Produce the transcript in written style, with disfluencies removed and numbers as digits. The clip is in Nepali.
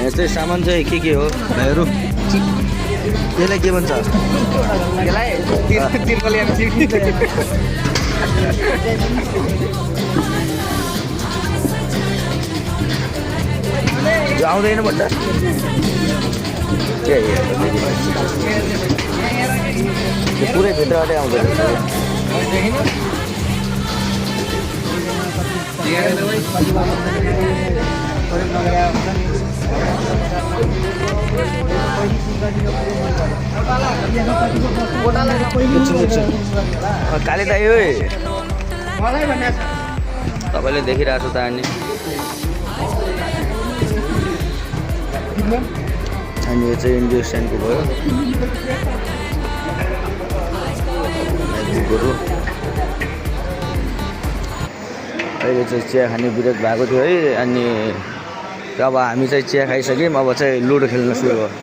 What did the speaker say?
यहाँ चाहिँ सामान चाहिँ के हो भाइहरू यसलाई के भन्छ यो आउँदैन भन्दा पुरै भित्रबाटै आउँदैन काले दाइ हो तपाईँले देखिरहेको छु त अनि यो चाहिँ इन्डियो स्ट्यान्डको भयो अहिले चाहिँ चिया खाने विरोध भएको थियो है अनि अब हामी चाहिँ चिया खाइसक्यौँ अब चाहिँ लुडो खेल्न सुरु भयो